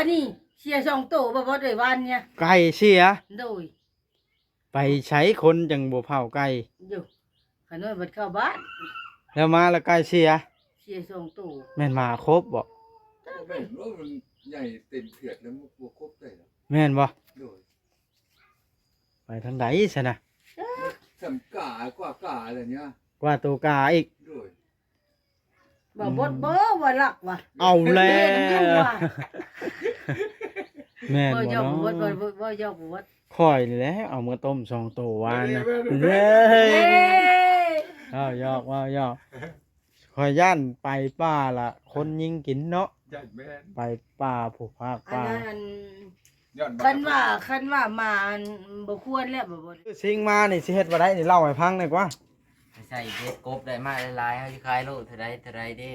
ອັນນີ້ເສຍສອງໂຕ ບໍ່ ບໍ່ໄດ້ຫວານເນຍ ໄກ່ເສຍ ໂດຍ ໄປໃສຄົນຈັ່ງບໍ່ເຝົ້າໄກ່ ຢູ່ ຂ້ານ້ອຍບັດເຂົ້າບ້ານ ແລ້ວມາແລ້ວໄກ່ເສຍ ເສຍສອງໂຕ ແມ່ນໝາຄົບບໍ່? ບໍ່ແມ່ນ ໂອ້ ມັນໃຫຍ່ເຕັມເຂືອດແລ້ວ ມັນບໍ່ຄົບໄດ້ດອກ ແມ່ນບໍ່? ໂດຍ ໄປທາງໃດຊັ້ນນະ? ສ່ຳກາ ກວ່າກາແລ້ວເນຍ ກວ່າໂຕກາອີກ ໂດຍ ບໍ່ບົດບໍ່ວ່າລັກວ່າ ເອົາແລ້ວ ແມ່ນບໍ່ເນາະ? ບໍ່ຢອກບໍ່ບົດ ບໍ່ຢອກບໍ່ບົດ ຂ້ອຍນີ້ແຫຼະເອົາມາຕົ້ມສອງໂຕວານນະ ເອີຍ ເວົ້າຢອກ ເວົ້າຢອກ ຂ້ອຍຢ້ານໄປປ່າລະຄົນຍິງກິນເນາະ ຢ້ານແມ່ນ ໄປປ່າຜູ້ພາກປ່າ ອັນນັ້ນ ຢ້ານ ຄັນວ່າ ຄັນວ່າໝາ ອັນ ບໍ່ຄວນແລ້ວ ບໍ່ ບໍ່ ຊື້ຊິງມານີ້ຊິເຮັດບໍ່ໄດ້ນີ້ ເລົ່າໃຫ້ຟັງແດ່ກວ່າ ໄປໃສ່ເບັດກົບໄດ້ມາຫຼາຍໆ ເຮົາຊິຂາຍໂລເທົ່າໃດ ເທົ່າໃດເດ້?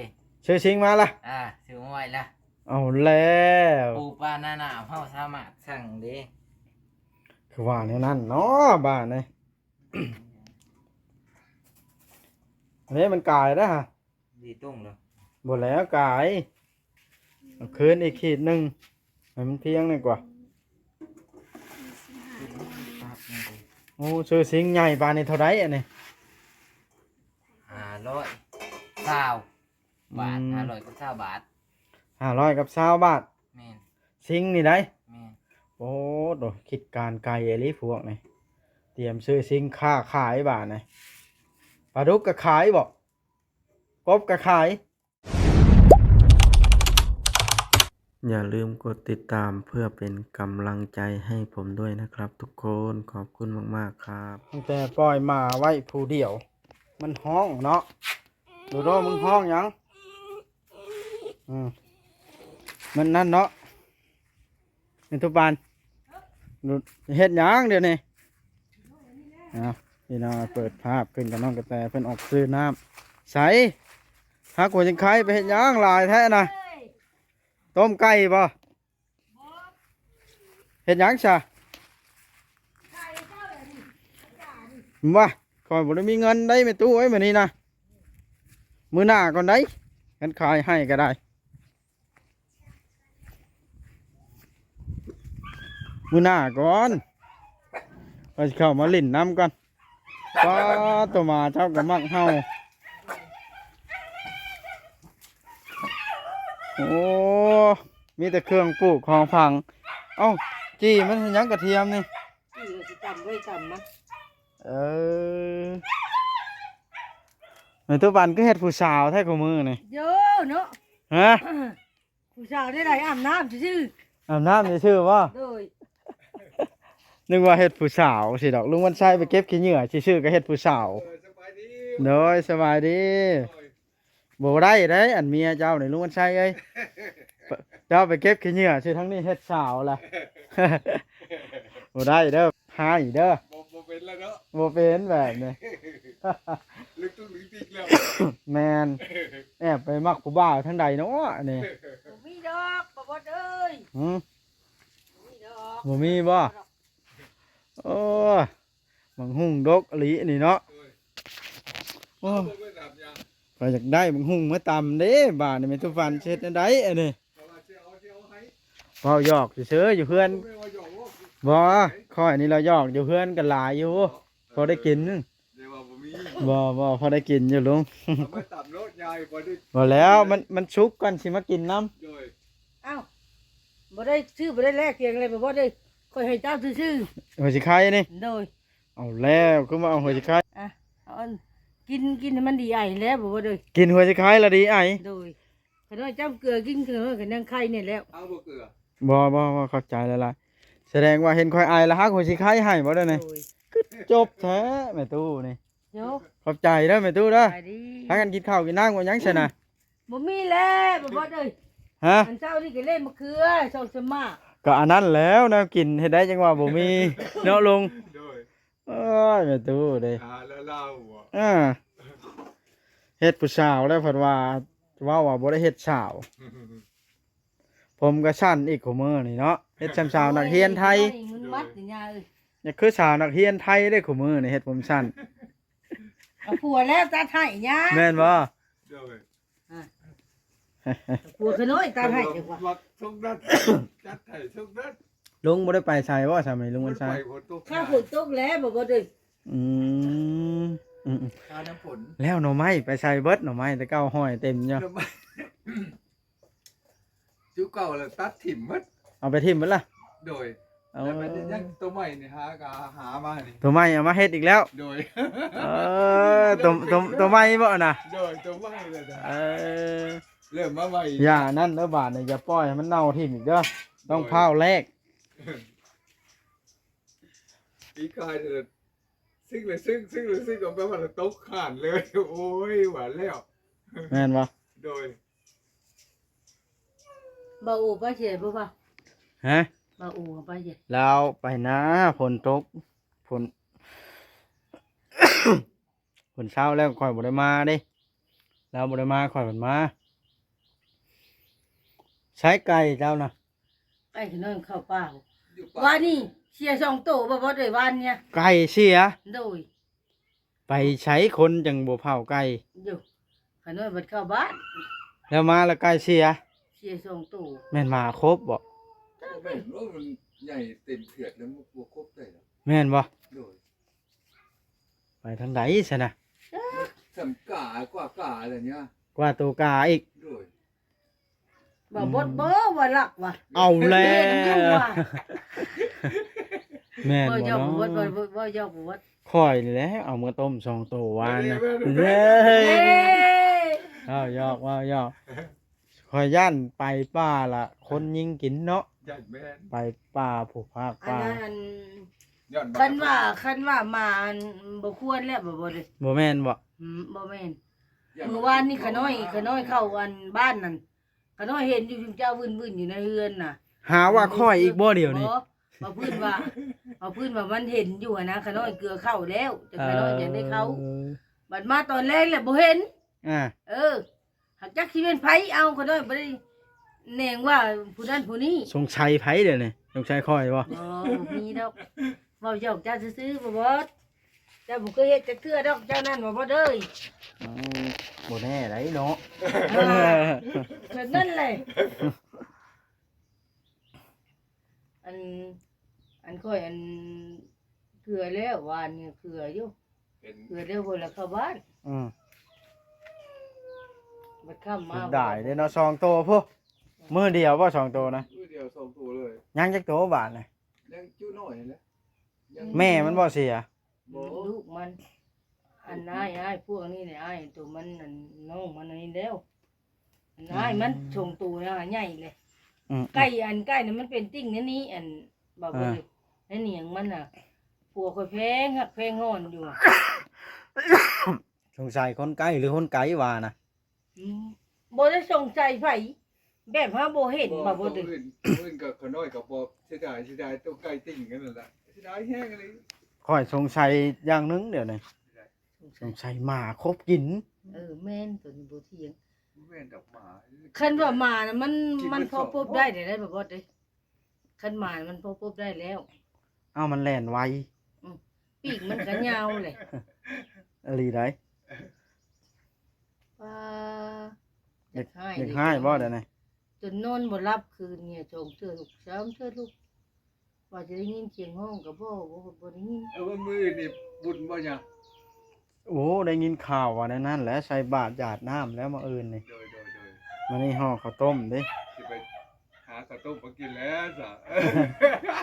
ຊື້ຊິງມາລະ? ອ່າ ຊື້ມາໄວ້ລະ ເອົາແລ້ວ ປູປາໜາໜາວ ເຮົາສາມາດສັ່ງເດ້ ຄືວ່າແນວນັ້ນເນາະ ບ້ານນີ້ ເດ້ ມັນກາຍແລ້ວຫະ ດີຕົງເລີຍ ບໍ່ແລ້ວກາຍ ເອົາຄືນອີກຂີດໜຶ່ງ ໃຫ້ມັນພຽງໜ້ອຍກວ່າ ໂອ້ ຊື້ຊິງໃຫຍ່ປານນີ້ເທົ່າໃດອັນນີ້? ຫ້າຮ້ອຍຊາວບາດ ອືມ ຫ້າຮ້ອຍກັບຊາວບາດ ຫ້າຮ້ອຍກັບຊາວບາດ ແມ່ນ ຊິງນີ້ໃດ໋ ແມ່ນ ໂອ້ໂຕ ຄິດການໄກອີ່ຫຼີພວກນີ້ ຕຽມຊື້ຊິງຄ້າຂາຍບາດນີ້ ປາດຸກກໍຂາຍບໍ? ກົບກໍຂາຍ ຢ່າລືມກົດຕິດຕາມເພື່ອເປັນກຳລັງໃຈໃຫ້ຜົມດ້ວຍນະຄັບທຸກຄົນ ຂອບຄຸນມາກໆຄັບ ຕັ້ງແຕ່ປ່ອຍໝາໄວ້ຜູ້ດຽວ ມັນຮ້ອງເນາະ ໂດໂດ ມຶງຮ້ອງຫຍັງ? ອືມ ມັນນັ້ນເນາະ ແມ່ນທຸບານ ເຮັດຫຍັງດຽວນີ້? ເອົາ ພີ່ນ້ອງ ເປີດພາບຂຶ້ນກັບນ້ອງກະແຕ ເພິ່ນອອກຊື້ນ້ຳ ໃສ ຫາກຫົວຊິງໄຄໄປເຮັດຫຍັງຫຼາຍແທ້ນະ? ຕົ້ມໄກ່ບໍ່? ເຮັດຫຍັງຊະ? ວ່າ ຂ້ອຍບໍ່ໄດ້ມີເງິນໄດ໋ແມ່ຕູ້ເອີຍ ມື້ນີ້ນະ ມື້ໜ້າກ່ອນໄດ໋ ຄັນຂາຍໃຫ້ກໍໄດ້ ມື້ໜ້າກ່ອນ ຂ້ອຍຊິເຂົ້າມາຫຼິ້ນນຳກ່ອນ ປ້າໂຕ ໝາເຈົ້າກໍມັກເຫົ່າ ໂອ້ ມີແຕ່ເຄື່ອງປູກຂອງຝັງ ເອົ້າ ຈີ່ມັນເຮັດຫຍັງກະທຽມນີ້? ຈີ່ວ່າຊິຕຳໄວ້ຕຳມັນ ເອີ ແມ່ຕູ້ປັນຄືເຮັດຜູ້ສາວແທ້ຄູ່ມື້ນີ້ ໂຢເນາະ ຮະ? ຜູ້ສາວໄດ້ໃດ ອາບນ້ຳຊື່ໆ ອາບນ້ຳຊື່ໆບໍ່? ໂດຍ ນຶກວ່າເຮັດຜູ້ສາວຊີ້ດອກ ລຸງວັນໄຊໄປເກັບຂີ້ເຫຍື້ອຊື່ໆ ກໍເຮັດຜູ້ສາວ ເອີ ສະບາຍດີ ໂດຍ ສະບາຍດີ ໂດຍ ບໍ່ໄດ້ເດ້ ອັນເມຍເຈົ້ານີ້ ລຸງວັນໄຊເອີຍ ເຈົ້າໄປເກັບຂີ້ເຫຍື້ອຊື່ ທາງນີ້ເຮັດສາວລະ ບໍ່ໄດ້ເດີ ຮ້າຍເດີ ບໍ່ ບໍ່ເປັນລະເນາະ ບໍ່ເປັນແບບນີ້ ລຶກຕຸກລຶກຕິກແລ້ວ ແມ່ນ ແອບໄປມັກຜູ້ບ່າວທາງໃດເນາະອັນນີ້ ບໍ່ມີດອກ ບໍ່ບອດເອີຍ ຫື ບໍ່ມີດອກ ບໍ່ມີບໍ່? ໂອ້ ບັກຫຸ່ງດົກອີ່ຫຼີນີ້ເນາະ ໂອ້ ຂ້ອຍຢາກໄດ້ບັກຫຸ່ງມາຕຳເດ້ ບາດນີ້ແມ່ນຕຸຟັນຊິເຮັດແນວໃດອັນນີ້ ເວົ້າຫຍອກຊື່ໆ ຢູ່ເຮືອນ ບໍ່ ຂ້ອຍນີ້ລະຫຍອກ ຢູ່ເຮືອນກໍຫຼາຍຢູ່ ພໍໄດ້ກິນ ບໍ່ ບໍ່ ພໍໄດ້ກິນຢູ່ລຸງ ເອົາມາຕຳໂລດຍາຍ ບໍ່ໄດ້ ບໍ່ແລ້ວ ມັນ ມັນສຸກກ່ອນຊິມາກິນນຳ ໂດຍ ອ້າວ ບໍ່ໄດ້ຊື້ ບໍ່ໄດ້ແລກຫຍັງເລີຍ ບໍ່ ບໍ່ໄດ້ ຂ້ອຍໃຫ້ເຈົ້າຊື່ໆ ຫົວຊິໄຄນີ້ ໂດຍ ເອົາແລ້ວ ຄືມາເອົາຫົວຊິໄຄ ອ່ະ ເອົາອັນ ກິນ ກິນໃຫ້ມັນດີໄອແລ້ວ ບໍ່ ບໍ່ໄດ້ ກິນຫົວຊິໄຄລະດີໄອ ໂດຍ ຂະນ້ອຍຈ້ຳເກືອກິນ ຂະນ້ອຍກໍຍັງໄຄນີ້ແລ້ວ ເອົາບໍ່ເກືອ ບໍ່ ບໍ່ ບໍ່ ຂອບໃຈຫຼາຍໆ ສະແດງວ່າເຫັນຂ້ອຍໄອລະຮັກຫົວຊິໄຄໃຫ້ບໍ່ເດ້ນີ້ ໂດຍ ຄືຈົບແທ້ແມ່ຕູ້ນີ້ ໂຍ ຂອບໃຈເດີແມ່ຕູ້ເດີ ສະບາຍດີ ພາກັນກິນເຂົ້າກິນນ້ຳກັນຍັງຊັ້ນນະ ບໍ່ມີແລ້ວ ບໍ່ບອດເອີຍ ຮະ ອັນເຊົ້ານີ້ກໍເລັດມະເຂືອ ສອງສາມໝາກ ກໍອັນນັ້ນແລ້ວ ແນວກິນເຮັດໄດ້ຈັ່ງວ່າບໍ່ມີ ເນາະລຸງ ໂດຍ ໂອ້ຍ ແມ່ຕູ້ເດ້ ຫາແລ້ວເລົ່າບໍ່ ເອີ ເຮັດຜູ້ສາວແລ້ວເພິ່ນວ່າ ເວົ້າວ່າບໍ່ໄດ້ເຮັດສາວ ຜົມກໍສັ້ນອີກຄູ່ມື້ນີ້ເນາະ ເຮັດສ່ຳສາວນັກຮຽນໄທ ມັນມັດນີ້ຍາເອີຍ ຢາກຄືສາວນັກຮຽນໄທເດ້ຄູ່ມື້ນີ້ ເຮັດຜົມສັ້ນ ເອົາຜົວແລ້ວຕັດໃຫ້ຍາ ແມ່ນບໍ່? ໂດຍ ອ່ະ ຜົວຂ້ານ້ອຍຕັດໃຫ້ດີກວ່າ ມັກຊົງນັ້ນ ຈັດໃຫ້ຊົງນັ້ນ ລຸງບໍ່ໄດ້ໄປໃສບໍ່ຊະ ແມ່ລຸງວັນໄຊ? ບໍ່ໄດ້ໄປ ຝົນຕົກ ຂ້າຝົນຕົກແລ້ວບໍ່ ບໍ່ໄດ້ ອືມ ອືມ ຄານ້ຳຝົນ ແລ້ວໜໍ່ໄມ້ໄປໃສເບິດ? ໜໍ່ໄມ້ແຕ່ເກົ່າຫ້ອຍເຕັມຢູ່ ໜໍ່ໄມ້ ຈຸເກົ່າລະຕັດຖິ້ມໝົດ ເອົາໄປຖິ້ມໝົດລະ ໂດຍ ເອີ ແລ້ວມັນຍັງໂຕໃໝ່ນີ້ ຫາກະຫາມານີ້ ໂຕໃໝ່ເອົາມາເຮັດອີກແລ້ວ ໂດຍ ເອີ ໂຕ ໂຕ ໂຕໃໝ່ບໍ່ນະ? ໂດຍ ໂຕໃໝ່ເລີຍນະ ເອີ ເລີ່ມມາໃໝ່ ຢ່ານັ້ນເດີບາດນີ້ ຢ່າປ່ອຍໃຫ້ມັນເນົ່າຖິ້ມອີກເດີ ຕ້ອງ ໂດຍ ພ້າວແລກ ປີກາຍ ຊຶກເລີຍຊຶກ ຊຶກເລີຍຊຶກ ເອົາໄປວ່າຕົກຂ້ານເລີຍ ໂອ້ຍ ວ່າແລ້ວ ແມ່ນບໍ່? ໂດຍ ບ່າວໂອໄປໃສບໍ່? ຮະ? ບ່າວໂອໄປໃສ? ລາວໄປນາ ຝົນຕົກ ຝົນ ຝົນເຊົາແລ້ວ ຂ້ອຍບໍ່ໄດ້ມາເດ້ ລາວບໍ່ໄດ້ມາ ຂ້ອຍພັດມາ ໃສໄກ່ເຈົ້ານະ? ໄກ່ນ້ອຍເຂົ້າປ່າ ຢູ່ປ່າ ວານນີ້ເສຍສອງໂຕ ບໍ່ ບໍ່ໄດ້ວານນີ້ ໄກ່ເສຍ ໂດຍ ໄປໃສຄົນຈັ່ງບໍ່ເຝົ້າໄກ່ ຢູ່ ຂ້ານ້ອຍບັດເຂົ້າບ້ານ ແລ້ວມາແລ້ວໄກ່ເສຍ ເສຍສອງໂຕ ແມ່ນໝາຄົບບໍ່? ຈັກ ບໍ່ແມ່ນ ໂອ້ ມັນໃຫຍ່ເຕັມເຂືອດແລ້ວ ມັນບໍ່ຄົບໄດ້ດອກ ແມ່ນບໍ່? ໂດຍ ໄປທາງໃດຊັ້ນນະ? ສ່ຳກາ ກວ່າກາແລ້ວນີ້ ກວ່າໂຕກາອີກ ໂດຍ ບໍ່ ອືມ ບົດບໍ່ວ່າລັກວ່າ ເອົາແລ້ວ ແມ່ນຢູ່ວ່າ ແມ່ນບໍ່ເນາະ ບໍ່ຢອກບໍ່ບົດ ບໍ່ ບໍ່ ບໍ່ຢອກບໍ່ບົດ ຂ້ອຍນີ້ແຫຼະເອົາມາຕົ້ມສອງໂຕວານນະ ເອີ ເວົ້າຢອກ ເວົ້າຢອກ ຂ້ອຍຢ້ານໄປປ່າລະຄົນຍິງກິນເນາະ ຢ້ານແມ່ນ ໄປປ່າຜູ້ພາກປ່າ ອັນນັ້ນ ຢ້ານ ຄັນວ່າ ຄັນວ່າໝາ ອັນ ບໍ່ຄວນແລ້ວ ບໍ່ ບໍ່ເດ້ ບໍ່ແມ່ນບໍ່? ອືມ ບໍ່ແມ່ນ ຢ້ານ ມື້ວານນີ້ຂ້ານ້ອຍ ຂ້ານ້ອຍເຂົ້າອັນບ້ານນັ້ນ ຂ້ານ້ອຍເຫັນຢູ່ ຊຸມເຈົ້າວຶ່ນໆຢູ່ໃນເຮືອນນະ ຫາວ່າຂ້ອຍອີກບໍ່ດຽວນີ້? ບໍ່ ວ່າພື້ນວ່າ ວ່າພື້ນວ່າມັນເຫັນຢູ່ຫັ້ນນະ ຂ້ານ້ອຍເກືອເຂົ້າແລ້ວ ແຕ່ຂ້ານ້ອຍຍັງໄດ້ເຂົ້າ ເອີ ບັດມາຕອນແລງແລ້ວບໍ່ເຫັນ ອ່າ ເອີ ຫາກຈັກຊິແມ່ນໃຜເອົາ ຂ້ານ້ອຍບໍ່ໄດ້ແໜງວ່າຜູ້ນັ້ນຜູ້ນີ້ ສົງໄສໃຜດຽວນີ້? ສົງໄສຂ້ອຍບໍ່? ບໍ່ ບໍ່ມີດອກ ເວົ້າຢອກເຈົ້າຊື່ໆ ບໍ່ ບໍ່ ເຈົ້າບໍ່ເຄີຍເຮັດຈັກເທື່ອດອກ ເຈົ້ານັ້ນ ບໍ່ ບໍ່ເດີຍ ອືມ ບໍ່ແນ່ໃດເນາະ ອ່າ ແບບນັ້ນແຫຼະ ອັນ ອັນຂ້ອຍ ອັນ ເກືອແລ້ວ ວານນີ້ເກືອຢູ່ ເຫັນ ເກືອແລ້ວ ບໍ່ລະເຂົ້າບ້ານ ອືມ ບັດຄ່ຳມາ ເສຍດາຍເດ້ເນາະ ສອງໂຕພຸ້ນ ມື້ດຽວບໍ່ ສອງໂຕນະ? ມື້ດຽວສອງໂຕເລີຍ ຍັງຈັກໂຕບາດນະ? ຍັງຈຸນ້ອຍຫັ້ນແຫຼະ ຍັງ ແມ່ມັນບໍ່ເສຍ? ບໍ່ ລູກມັນ ອັນອ້າຍ ອ້າຍພວກນີ້ແຫຼະ ອ້າຍໂຕມັນ ອັນນ້ອງມັນອັນນີ້ແລ້ວ ອັນອ້າຍມັນ ອືມ ສອງໂຕນະ ໃຫຍ່ເລີຍ ອືມ ໄກ່ ອັນໄກ່ນະມັນເປັນຕິ່ງໃນນີ້ ອັນ ບໍ່ ອ່າ ເບິ່ງໃນໜຽງມັນນະ ຜົວຂ້ອຍແພງຮັກແພງຮ້ອນຢູ່ ສົງໄສຄົນໃກ້ ຫຼື ຄົນໄກວ່ານະ? ອືມ ບໍ່ໄດ້ສົງໄສໃຜ ແບບເຮົາບໍ່ເຫັນ ບໍ່ ບໍ່ ບໍ່ ໂຕອື່ນ ໂຕອື່ນກໍຂ້ານ້ອຍກໍບໍ່ເສຍດາຍ ເສຍດາຍໂຕໄກ່ຕິ່ງນັ້ນແຫຼະ ເສຍດາຍແຮງອີ່ຫຼີ ຂ້ອຍສົງໄສຢ່າງໜຶ່ງດຽວນີ້ ສົງໄສ ສົງໄສໝາຄົບກິນ ເອີ ແມ່ນ ໂຕນີ້ບໍ່ຖຽງ ບໍ່ແມ່ນດອກໝາ ຄັນວ່າໝານະ ມັນ ມັນພໍປົບໄດ້ເດ້ ບໍ່ ບໍ່ເດ້ ຄັນໝານະ ມັນພໍປົບໄດ້ແລ້ວ ເອົ້າ ມັນແລ່ນໄວ ອືມ ປີກມັນກໍຍາວແຫຼະ ອີ່ຫຼີໃດ ປາ ຢາກ ຢາກຮ້າຍ ຢາກຮ້າຍບໍ່ດຽວນີ້? ຈົນນອນບໍ່ຫຼັບຄືນນີ້ ສອງເທື່ອລຸກ ສາມເທື່ອລຸກ ວ່າຈະໄດ້ຍິນສຽງຮ້ອງກໍບໍ່ ບໍ່ ບໍ່ໄດ້ຍິນ ເອີ ມື້ອື່ນນີ້ບຸນບໍ່ຍາ? ໂອ້ ໄດ້ຍິນຂ່າວວ່າແນວນັ້ນແຫຼະ ໃສ່ບາດຢາດນ້ຳແລ້ວມື້ອື່ນນີ້ ໂດຍ ໂດຍ ໂດຍ ມື້ນີ້ຫໍ່ເຂົ້າຕົ້ມເດ້ ຊິໄປຫາເຂົ້າຕົ້ມມາກິນແລ້ວຊະ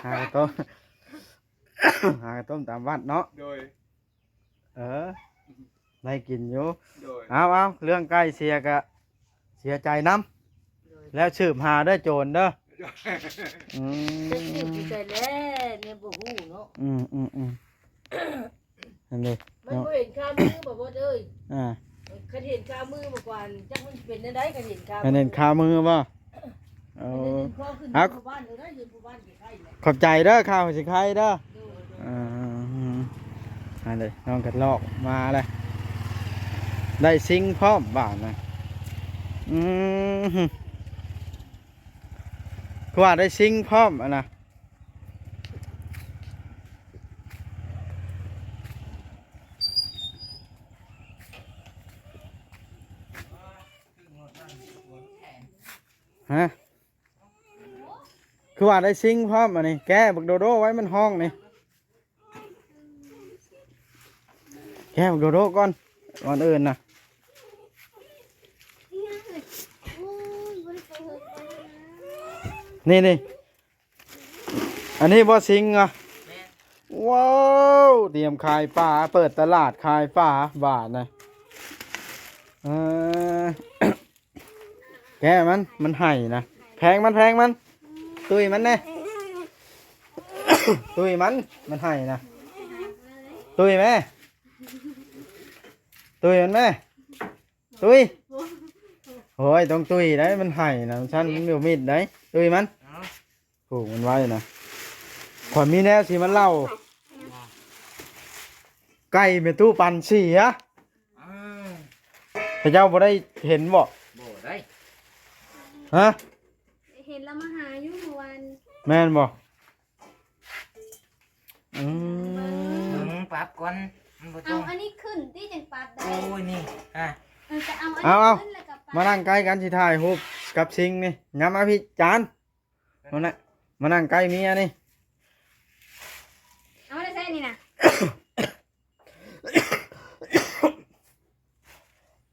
ຫາເຂົ້າຕົ້ມ ຫາເຂົ້າຕົ້ມຕາມວັດເນາະ ໂດຍ ເອີ ໄດ້ກິນຢູ່ ໂດຍ ເອົາ ເອົາ ເລື່ອງໄກ່ເສຍກະເສຍໃຈນຳ ໂດຍ ແລ້ວສືບຫາເດີໂຈນເດີ ໂດຍ ອືມ ຈັກສືບຢູ່ໃສແລ້ວ ແນວບໍ່ຮູ້ເນາະ ອືມ ອືມ ອືມ ຫັ້ນເດ້ ມັນ ເນາະ ບໍ່ເຫັນຄາມືບໍ່ ບໍ່ເອີຍ ອ່າ ຄັນເຫັນຄາມືມາກວ່າ ຈັກມັນເປັນແນວໃດ ຄັນເຫັນຄາ ຄັນເຫັນຄາມືບໍ່? ເອີ ເອົາ ຂອບໃຈເດີ ຂ້າວຊິໄຂ່ເດີ ເອີ ອັນນີ້ນ້ອງກັດລອກມາແລ້ວ ໄດ້ຊິງພ້ອມບາດນະ ອືມ ຄືວ່າໄດ້ຊິງພ້ອມ ອັນນະ. ຮະ ຄືວ່າໄດ້ຊິງພ້ອມ ອັນນີ້ ແກ້ບັກໂດໂດໄວ້ ມັນຮ້ອງນີ້ ແກ້ບັກໂດໂດກ່ອນ ກ່ອນອື່ນນະ ນີ້ໆ ອັນນີ້ບໍ່ ຊິງອະ ແມ່ນ ວ້າວ ຕຽມຂາຍປາ ເປີດຕະຫຼາດຂາຍປາບາດນະ ເອີ ແກ້ມັນ ມັນໄຫ້ນະ ແພງມັນ ແພງມັນ ຕຸ້ຍມັນແດ່ ຕຸ້ຍມັນ ມັນໄຫ້ນະ ຕຸ້ຍແມ່ ຕຸ້ຍມັນແມ່ ຕຸ້ຍ ໂອ້ຍ ຕ້ອງຕຸ້ຍໄດ໋ ມັນໄຫ້ນະ ຊັ້ນມັນບໍ່ມິດໄດ໋ ຕຸ້ຍມັນ ເອົາ ຜູກມັນໄວ້ນະ ຂ້ອຍມີແນວຊິມາເລົ່າ ໄກ່ແມ່ຕູ້ປັນເສຍ ເອີ ເຂົາເຈົ້າບໍ່ໄດ້ເຫັນບໍ່? ບໍ່ໄດ້ ຮະ? ເຫັນລາວມາຫາຢູ່ມື້ວານ ແມ່ນບໍ່? ອືມ ເບິ່ງປັບກ່ອນ ມັນບໍ່ຕ້ອງ ເອົາອັນນີ້ຂຶ້ນຕິ ຈັ່ງປັບໄດ້ ໂອ້ຍ ນີ້ ອ່ະ ເອີ ກໍເອົາອັນນີ້ຂຶ້ນ ແລ້ວກໍປັບ ມານັ່ງໃກ້ກັນ ຊິຖ່າຍຮູບກັບຊິງນີ້ ຫຍັບມາພີ້ ຈານ ມານັ່ງ ມານັ່ງໃກ້ເມຍນີ້ ເອົາໄດ້ໃສ່ນີ້ນະ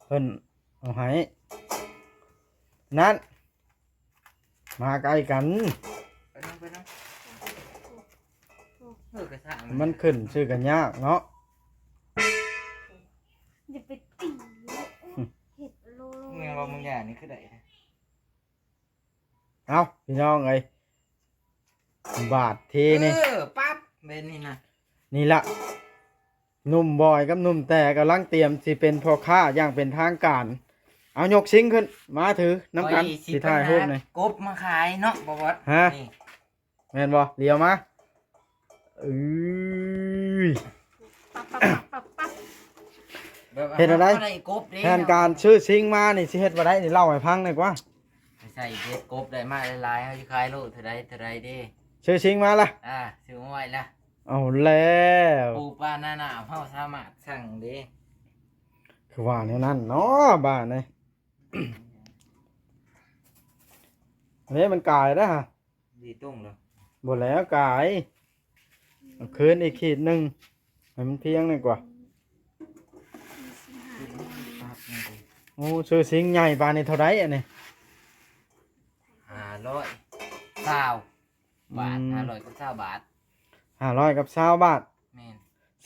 ເພິ່ນເອົາໃຫ້ ນັ້ນ ມາໃກ້ກັນ ໄປນຳ ໄປນຳ ເອີ ກະຊາກ ມັນຂຶ້ນຊື່ກັນຍາກເນາະ ຢ່າໄປຕີ ເຮັດໂລໂລ ແມ່ນບໍ່ ມຶງຢ່ານີ້ຄືໄດ້ ເອົາ ພີ່ນ້ອງເອີຍ ບາດທີນີ້ ເອີ ປັບ ແບບນີ້ນະ ນີ້ລະ ໜຸ່ມບອຍກັບໜຸ່ມແຕ່ກຳລັງຕຽມຊິເປັນພໍ່ຄ້າຢ່າງເປັນທາງການ ເອົາ ຍົກຊິງຂຶ້ນມາຖືນຳກັນ ຂ້ອຍຊິ ຊິຖ່າຍຮູບນີ້ ໄປຫາກົບມາຂາຍເນາະ ບໍ່ບອດ ຮະ ນີ້ ແມ່ນບໍ່? ຫຼຽວມາ ເອີຍ ປັບ ປັບ ປັບ ປັບ ປັບ ແບບວ່າ ເຮັດແນວໃດ? ເຮົາໄດ້ກົບເດ້ ແຜນການຊື້ຊິງມານີ້ ຊິເຮັດບໍ່ໄດ້ນີ້ ເລົ່າໃຫ້ຟັງແດ່ກວ່າ ໃສ່ເຮັດກົບໄດ້ມາຫຼາຍໆ ເຮົາຊິຂາຍໂລເທົ່າໃດ ເທົ່າໃດເດ້? ຊື້ຊິງມາລະ ອ່າ ຊື້ມາໄວ້ລະ ເອົາແລ້ວ ປູປານານາ ເຮົາສາມາດສັ່ງເດ້ ຄືວ່າແນວນັ້ນເນາະ ບ້ານນີ້ ເດ້ ມັນກາຍແລ້ວຫະ ດີຕົງເລີຍ ບໍ່ແລ້ວກາຍ ເອົາຄືນອີກຂີດໜຶ່ງ ໃຫ້ມັນພຽງໜ້ອຍກວ່າ ໂອ້ ຊື້ຊິງໃຫຍ່ປານນີ້ເທົ່າໃດອັນນີ້? ຫ້າຮ້ອຍຊາວບາດ ອືມ ຫ້າຮ້ອຍກັບຊາວບາດ ຫ້າຮ້ອຍກັບຊາວບາດ ແມ່ນ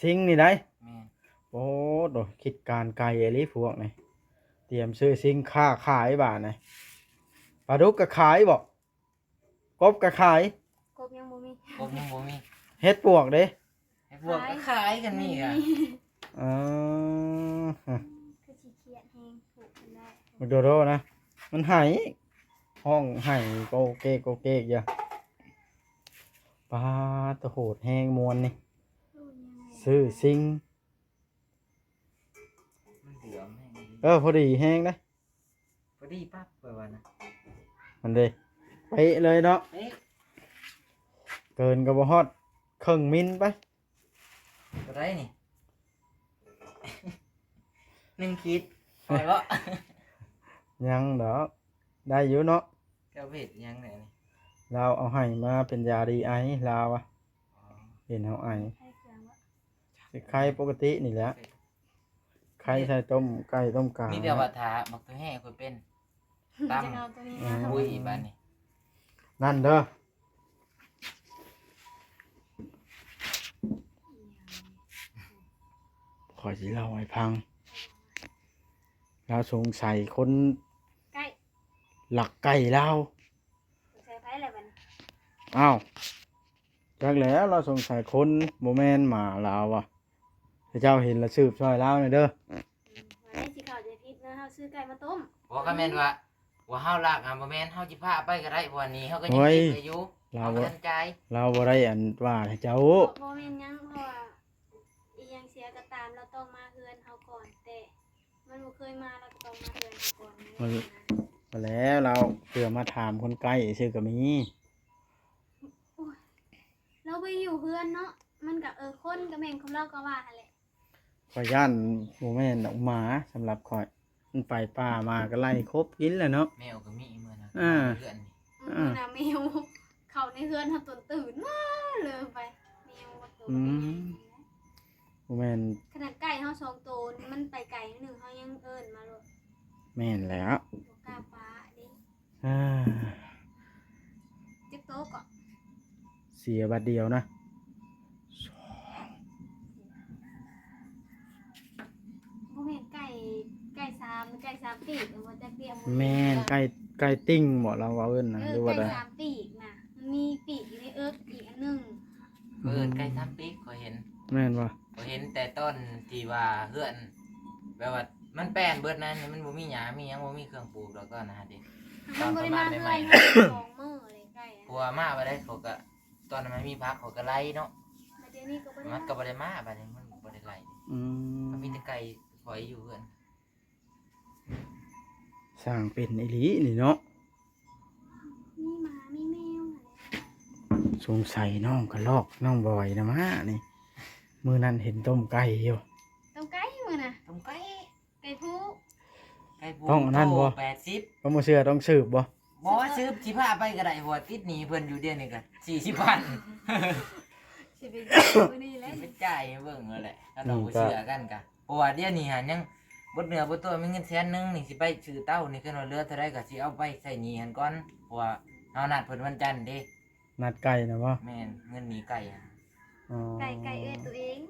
ຊິງນີ້ໃດ໋ ແມ່ນ ໂອ້ໂຕ ຄິດການໄກອີ່ຫຼີພວກນີ້ ຕຽມຊື້ຊິງຄ້າຂາຍບາດນີ້ ປາດຸກກໍຂາຍບໍ? ກົບກໍຂາຍ ກົບຍັງບໍ່ມີ ກົບຍັງບໍ່ມີ ເຫັດປວກເດ້ ເຫັດປວກກໍຂາຍກັນນີ້ກະ ເອີ ຄືຊິຄຽດແຮງ ໂດໂດນະ ມັນໄຫ້ ຮ້ອງໄຫ້ໂກເກກໂກເກກຢູ່ ປາດ ໂຫດແຮງມ່ວນນີ້ ຊື້ຊິງ ມັນເຫຼືອມແຮງ ເອີ ພໍດີແຮງເດ້ ພໍດີປັບ ຂ້ອຍວ່ານະ ມັນເດ້ ເປະເລີຍເນາະ ເປະ ເກີນກໍບໍ່ຮອດເຄິ່ງມິນໄປ ເທົ່າໃດນີ້ ໜຶ່ງຂີດ ພໍບໍ່? ຍັງດອກ ໄດ້ຢູ່ເນາະ ເຈົ້າເຮັດຫຍັງແດ່ນີ້ ລາວເອົາໄຫ້ມາເປັນຢາດີໄອ ລາວວ່າ ອໍ ເຫັນເຮົາໄອ ໃສ່ເຄື່ອງບໍ່? ຊິໄຂ່ປົກກະຕິນີ້ແຫຼະ ໄຂ່ໃສ່ຕົ້ມໄກ່ຕົ້ມກາ ມີແຕ່ວ່າຖ້າບັກໂຕແຮ່ຂ້ອຍເປັນ ຕຳ ຈະເອົາໂຕນີ້ມາ ອືມ ອຸ້ຍ ບາດນີ້ ນັ້ນເດີ ຂ້ອຍຊິເລົ່າໃຫ້ຟັງ ລາວສົງໄສຄົນ ໄກ່ ລັກໄກ່ລາວ ສົງໄສໃຜແລ້ວບາດນີ້ ອ້າວ ຈັກແຫຼ້ວ ລາວສົງໄສຄົນ ບໍ່ແມ່ນໝາລາວວ່າ ເຂົາເຈົ້າເຫັນລະສືບຊ່ອຍລາວແດ່ເດີ ອືມ ວ່າໄດ້ຊິເຂົ້າໃຈຜິດເນາະ ເຮົາຊື້ໄກ່ມາຕົ້ມ ບໍ່ ຄັນແມ່ນວ່າ ວ່າເຮົາລັກຫັ້ນ ບໍ່ແມ່ນ ເຮົາຊິພາໄປກໍໄດ້ ເພາະວ່າໜີເຮົາກໍຍັງ ໂອ້ຍ ເກັບໄວ້ຢູ່ ລາວ ເຮົາບໍ່ທັນຈ່າຍ ລາວບໍ່ໄດ້ອັນວ່າໃຫ້ເຈົ້າ ບໍ່ ບໍ່ແມ່ນຫຍັງ ເພາະວ່າອີ່ຫຍັງເສຍກໍຕາມ ລາວຕ້ອງມາເຮືອນເຮົາກ່ອນ ແຕ່ມັນບໍ່ເຄີຍມາ ລາວກໍຕ້ອງມາເຮືອນເຮົາກ່ອນ ມັນ ມາແລ້ວ ລາວເພື່ອມາຖາມຄົນໃກ້ຊື່ກໍມີ ໂອ້ຍ ລາວໄປຢູ່ເຮືອນເນາະ ມັນກໍ ເອີ ຄົນກໍແມ່ນຂອງລາວກໍວ່າຫັ້ນແຫຼະ ຂ້ອຍຢ້ານບໍ່ແມ່ນດອກໝາ ສຳລັບຂ້ອຍ ມັນໄປປ່າມາກໍໄລ່ຄົບກິນແຫຼະເນາະ. ແມວກໍມີມື້ນັ້ນ ອ່າ ເຮືອນນີ້ ເອີ ມື້ນະແມວເຂົ້າໃນເຮືອນເຮົາຕົນຕື່ນມາເລີຍໄປ ແມວຕົວ ອືມ ບໍ່ແມ່ນ ຂະໜາດໄກ່ເຮົາສອງໂຕນີ້ມັນໄປໄກໜຶ່ງ ເຮົາຍັງເອີ້ນມາໂລດ. ແມ່ນແລ້ວ ບໍ່ກ້າປະເດ້. ອ່າ ຈັກໂຕເກາະ? ເສຍບາດດຽວນະ ສອງ ບໍ່ແມ່ນໄກ່ ໄກ່ສາມ ໄກ່ສາມປີກ ບໍ່ຈັກເດ. ແມ່ນ ໄກ່ ໄກ່ຕິ່ງບໍ່ລາວເວົ້າເອີ້ນນະ ເອີ ຫຼືວ່າໃດ? ໄກ່ສາມປີກນະ ມັນມີປີກຢູ່ໃນເອິກອີກອັນໜຶ່ງ. ເອີ ອືມ ໄກ່ສາມປີກ ຂ້ອຍເຫັນ. ແມ່ນບໍ່? ຂ້ອຍເຫັນແຕ່ຕອນທີ່ວ່າເຮືອນ ແບບວ່າມັນແປນເບິດນັ້ນ ມັນບໍ່ມີຫຍ້າມີຫຍັງ ບໍ່ມີເຄື່ອງປູກດອກຕອນນັ້ນເດ້. ມັນບໍ່ໄດ້ມາເຮືອນ ສອງມື້ເລີຍໄກ່ ເພາະວ່າມາບໍ່ໄດ້ ເຂົາກໍ ຕອນນັ້ນມັນມີຜັກ ເຂົາກໍໄລ່ເນາະ. ບັດດຽວນີ້ກໍບໍ່ໄດ້ ມັນກໍບໍ່ໄດ້ມາ ບັດນີ້ມັນບໍ່ໄດ້ໄລ່. ອືມ ກໍມີແຕ່ໄກ່ຂ້ອຍຢູ່ເຮືອນ. ຊ່າງເປັນອີ່ຫຼີນີ້ເນາະ ມີໝາມີແມວຫັ້ນແຫຼະ. ສົງໄສນ້ອງກະລອກນ້ອງບອຍນະມານີ້ ມື້ນັ້ນເຫັນຕົ້ມໄກ່ຢູ່. ຕົ້ມໄກ່ມື້ນະ ຕົ້ມໄກ່ ໄກ່ຜູ້ ໄກ່ຜູ້ ຕ້ອງອັນນັ້ນບໍ່? ໂຕແປດສິບ ບໍ່ ບໍ່ເຊື່ອຕ້ອງສືບບໍ່? ບໍ່ວ່າສືບ ຊິພາໄປກໍໄດ້ ເພາະວ່າຕິດໜີ້ເພິ່ນຢູ່ດຽວນີ້ກໍສີ່ສິບພັນ ຊິໄປ ມື້ນີ້ແຫຼະ ຊິໄປຈ່າຍໃຫ້ເບິ່ງນັ້ນແຫຼະ ຄັນວ່າບໍ່ເຊື່ອກັນກະ. ເພາະວ່າດຽວນີ້ຫັ້ນຍັງບໍ່ເນື້ອບໍ່ຕົວ ມີເງິນແສນໜຶ່ງນີ້ ຊິໄປຊື້ເຕົານີ້ ຄັນວ່າເຫຼືອເທົ່າໃດກໍຊິເອົາໄປໃຊ້ໜີ້ຫັ້ນກ່ອນ ເພາະວ່າເຮົານັດເພິ່ນວັນຈັນເດ້. ນັດໄກ່ນະບໍ່? ແມ່ນ ເງິນໜີ້ໄກ່ຫັ້ນ. ອໍ ໄກ່ ໄກ່ເອື້ອຍຕົວເອງ.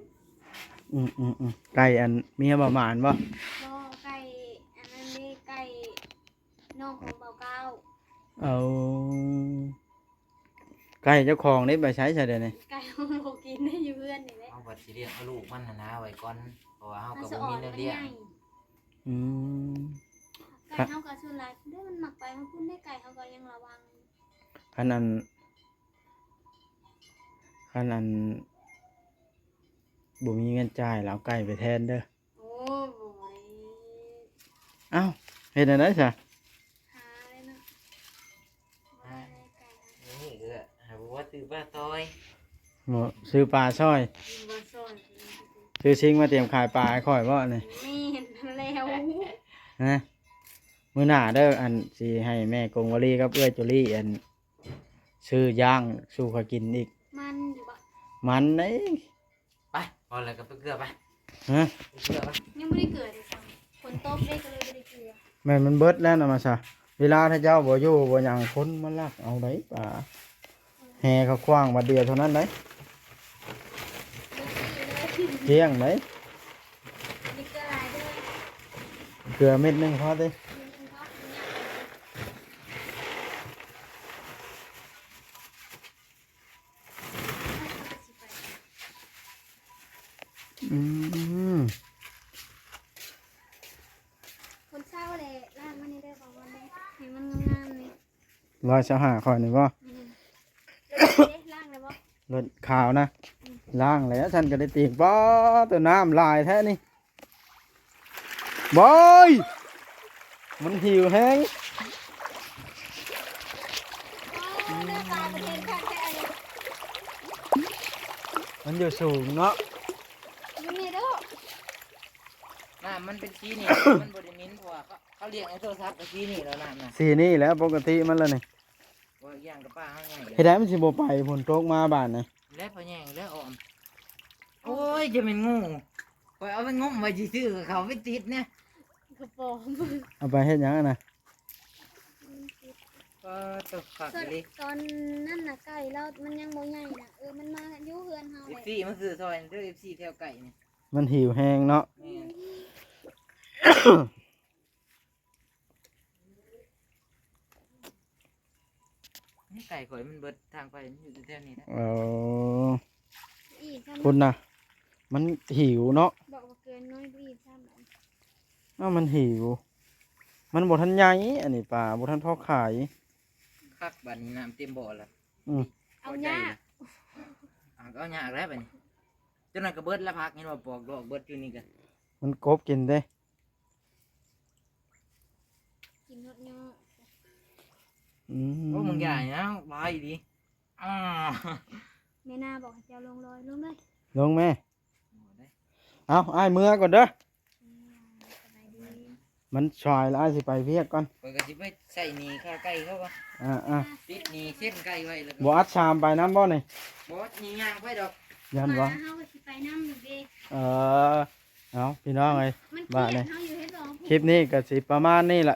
ອືມໆໆ ໄກ່ອັນເມຍບໍ່ໝານບໍ່? ບໍ່ ໄກ່ອັນນັ້ນເດ້ ໄກ່ນ້ອງຂອງບ່າວກ້າວ. ເອົາ ໄກ່ເຈົ້າຂອງເດ້ໄປໃສຊະດຽວນີ້? ໄກ່ເຮົາບໍ່ກິນ ຢູ່ເຮືອນນີ້ແຫຼະ. ເຮົາບັດຊິລ້ຽງເອົາລູກມັນຫັ້ນນາໄວ້ກ່ອນ ເພາະວ່າເຮົາກໍບໍ່ມີແນວລ້ຽງ. ອືມ ໄກ່ເຮົາກໍສ່ວນຫຼາຍເດ້ ມັນມັກໄປທາງພຸ້ນເດ້ ໄກ່ເຮົາກໍຍັງລະວັງ. ຄັນອັນ ຄັນອັນບໍ່ມີເງິນຈ່າຍ ລາວເອົາໄກ່ໄປແທນເດີ. ໂອ້ ບໍ່ໄດ້. ອ້າວ ເຮັດແນວໃດຊະ? ຫາເລີຍເນາະ ຫາ ນີ້ກໍຫາບໍ່ວ່າຊື້ປາຊອຍ ບໍ່ ຊື້ປາຊອຍ ບໍ່ຊອຍ ຊື້ຊິງມາຕຽມຂາຍປາໃຫ້ຂ້ອຍບໍ່ນີ້? ແມ່ນແລ້ວ ຮະ ມື້ໜ້າເດີ ອັນ ຊິໃຫ້ແມ່ກົງວາລີກັບເອື້ອຍຈູລີ ອັນ ຊື້ຍ່າງສູ່ຂ້ອຍກິນອີກ. ມັນຢູ່ບໍ່? ມັນເດ້. ໄປ ພໍແລ້ວກໍໄປເກືອໄປ. ຮະ? ໄປເກືອໄປ. ຍັງບໍ່ໄດ້ເກືອເດ້ ຝົນຕົກເດ້ ກໍເລີຍບໍ່ໄດ້ເກືອ. ແມ່ນມັນເບິດແລ້ວນະມາຊະ. ເວລາຖ້າເຈົ້າບໍ່ຢູ່ບໍ່ຫຍັງ ຄົນມາລັກເອົາໄດ໋ປາ. ແຫ່ເຂົ້າຂວ້າງບາດດຽວເທົ່ານັ້ນໄດ໋. ໝົດທີ່ເລີຍ. ກ້ຽງໄດ໋. ມີເກືອຫຼາຍເດີ. ເກືອເມັດໜຶ່ງພໍຕິ? ເມັດໜຶ່ງພໍ. ອືມ ຄົນເຊົາແຫຼະ ລ້າງມັນນີ້ເດີ ບ່າວບອນເດີ ໃຫ້ມັນງາມໆນີ້. ຮ້ອຍຊາວຫ້າຂ້ອຍນີ້ບໍ່? ອືມ ລ້າງແລ້ວບໍ່? ລົດຂາວນະ. ອືມ ລ້າງແລ້ວ ຊັ້ນກໍໄດ້ຕີກ. ປ້າ ຕົວນ້ຳຫຼາຍແທ້ນີ້. ບອຍ ມັນຫິວແຮງ. ໂອ້ ເນື້ອປາປະເທດຄັກແທ້ອັນນີ້. ມັນຢູ່ສູງເນາະ. ຢູ່ນີ້ເດີ້. ນ້ຳມັນເປັນສີນີ້ ມັນບໍ່ໄດ້ເໝັນ ເພາະວ່າເຂົາ ເຂົາລ້ຽງໃນໂທລະສັບກໍສີນີ້ແລ້ວ ນ້ຳນະ ສີນີ້ແຫຼະ ປົກກະຕິມັນແລ້ວນີ້. ວ່າຢ່າງກັບປາເຮົາໃຫຍ່ ເຮັດໃດມັນຊິບໍ່ໄປ ຝົນຕົກມາບາດນີ້. ແລ້ວພະແຍງແລ້ວອ້ອມ. ໂອ້ຍ ຈະແມ່ນງູ ຂ້ອຍເອົາໄປງົມໄວ້ຊື່ໆ ກໍເຂົ້າໄປຕິດນະ. ກະປອມ ເອົາໄປເຮັດຫຍັງຫັ້ນນະ? ກໍຕົກຄັກອີ່ຫຼີ. ຕອນນັ້ນນະ ໄກ່ລາວມັນຍັງບໍ່ໃຫຍ່ນະ. ເອີ ມັນມາຢູ່ເຮືອນເຮົາແຫຼະ. ເອັຟຊີ ມາຊື້ຊ່ອຍເດີ ເອັຟຊີ ແຖວໃກ້ນີ້. ມັນຫິວແຮງເນາະ. ແມ່ນ. ນີ້ໄກ່ຂ້ອຍມັນເບິດທາງໄປ ມັນຢູ່ແຖວໆນີ້ແຫຼະ. ເອີ ອີກຊ້ຳ ພຸ້ນນະ ມັນຫິວເນາະ. ບອກວ່າເກີນນ້ອຍບໍ່ອີກຊ້ຳ. ອ້າວ ມັນຫິວ ມັນບໍ່ທັນໃຫຍ່ ອັນນີ້ປາບໍ່ທັນພໍຂາຍ. ຄັກ ບາດນີ້ນ້ຳເຕັມບໍ່ລະ. ອືມ ເອົາຍາກ ເອົາຍາກແລ້ວບາດນີ້. ເຈົ້ານັ້ນກໍເບິດລະ ຜັກ ເຫັນວ່າປອກດອກເບິດຢູ່ນີ້ກະ ມັນກົບກິນເດ້. ກິນຮອດຍອດ. ອືມ ໂອ້ ມຶງຢ່າຫຍັງ ຫຼາຍອີ່ຫຼີ. ອາ ແມ່ນາບອກໃຫ້ເຈົ້າລົງລອຍ ລົງເລີຍ ລົງແມ່. ເອົາ ອ້າຍເມືອກ່ອນເດີ. ອືມ ສະບາຍດີ. ມັນສາຍແລ້ວ ອ້າຍຊິໄປວຽກກ່ອນ ຂ້ອຍກໍຊິໄປໃຊ້ໜີ້ຂ້າໄກ່ເຂົາກ່ອນ ອ່າໆ ຕິດໜີ້ເສັ້ນໄກ່ໄວ້ແລ້ວກໍ ບໍ່ອັດສາມໄປນຳບໍ່ນີ້? ບໍ່ ນີ້ຍ່າງໄປດອກ ຢ້ານວ່າ ເຮົາກໍຊິໄປນຳຢູ່ເດ້ ເອີ ເອົາ ພີ່ນ້ອງເອີຍ ມັນກຽດເຮົາຢູ່ເຮັດບໍ່ ຄລິບນີ້ກໍຊິປະມານນີ້ລະ.